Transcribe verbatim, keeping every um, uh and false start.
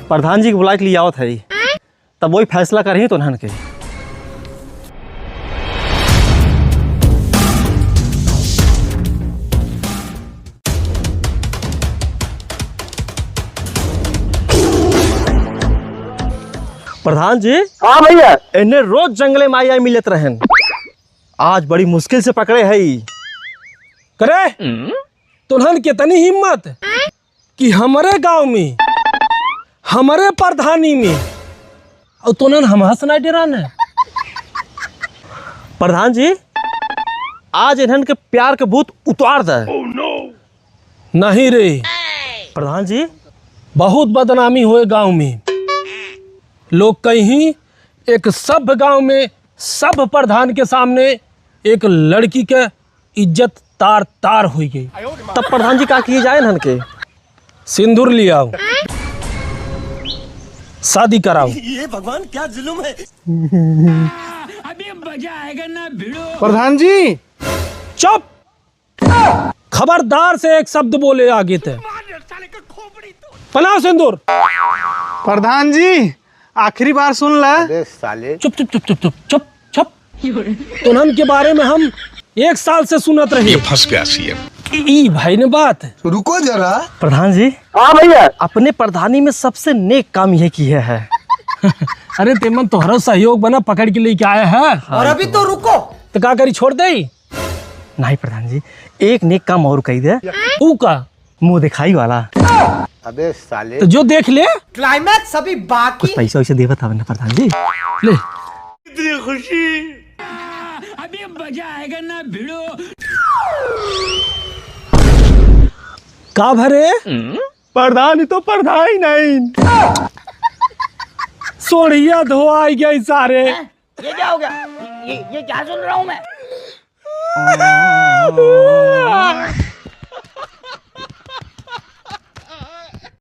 प्रधान जी के बुलाइ के लियावत है, तब वही फैसला करही तोन्हन के। प्रधान जी। हाँ भैया। इन्हें रोज जंगले में आई आई मिलत रहन, आज बड़ी मुश्किल से पकड़े हई। करे, तोन्हन के इतनी हिम्मत कि हमरे गाँव में, हमरे प्रधानी में, अउर तोन्हन हमसे नाहीं डेरान है। प्रधान जी, आज इन्हन के प्यार के भूत उतार दे। नहीं रे। प्रधान जी। बहुत बदनामी होए गाँव में। लोग कहीं एक सभ्य गाँव में सभ्य प्रधान के सामने एक लड़की के इज्जत तार तार होइ गई। तब प्रधान जी का किए जाए इन्हन के? सिंदूर लियाओ, शादी कराओ। ये भगवान क्या जुल्म है। अभी मजा आएगा ना भिड़ो। प्रधान जी। चुप। खबरदार से एक शब्द बोले आगे ते। पहनाओ सिंदूर। प्रधान जी, आखिरी बार सुन ला। अबे साले। चुप, चुप, चुप, चुप, चुप, चुप, चुप। तोन्हन के बारे में हम एक साल से सुनत रहे। ये फंस गया सीएम। ई, ई भाई ने बात। रुको जरा। प्रधान जी। हाँ भैया। अपने प्रधानी में सबसे नेक काम ये किया है। अरे तेमन तोहरो सहयोग बना, पकड़ के लेके आया है। और अभी तो रुको। तो का करी, छोड़ दे? नहीं प्रधान जी, एक नेक काम और कही दे। ऊ का? मुंह दिखाई वाला। अबे साले। तो जो देख ले। क्लाइमैक्स अभी बाकी। कुछ पैसा वैसा देवत हवे ना प्रधान जी। ले। इतनी खुशी। अभी मजा आएगा ना भिड़ो। का भरे? प्रधान ही तो प्रधान ही नहीं। सोढ़िया धोआई गई सारे। ये क्या हो गया? ये, ये क्या सुन रहा हूँ मैं?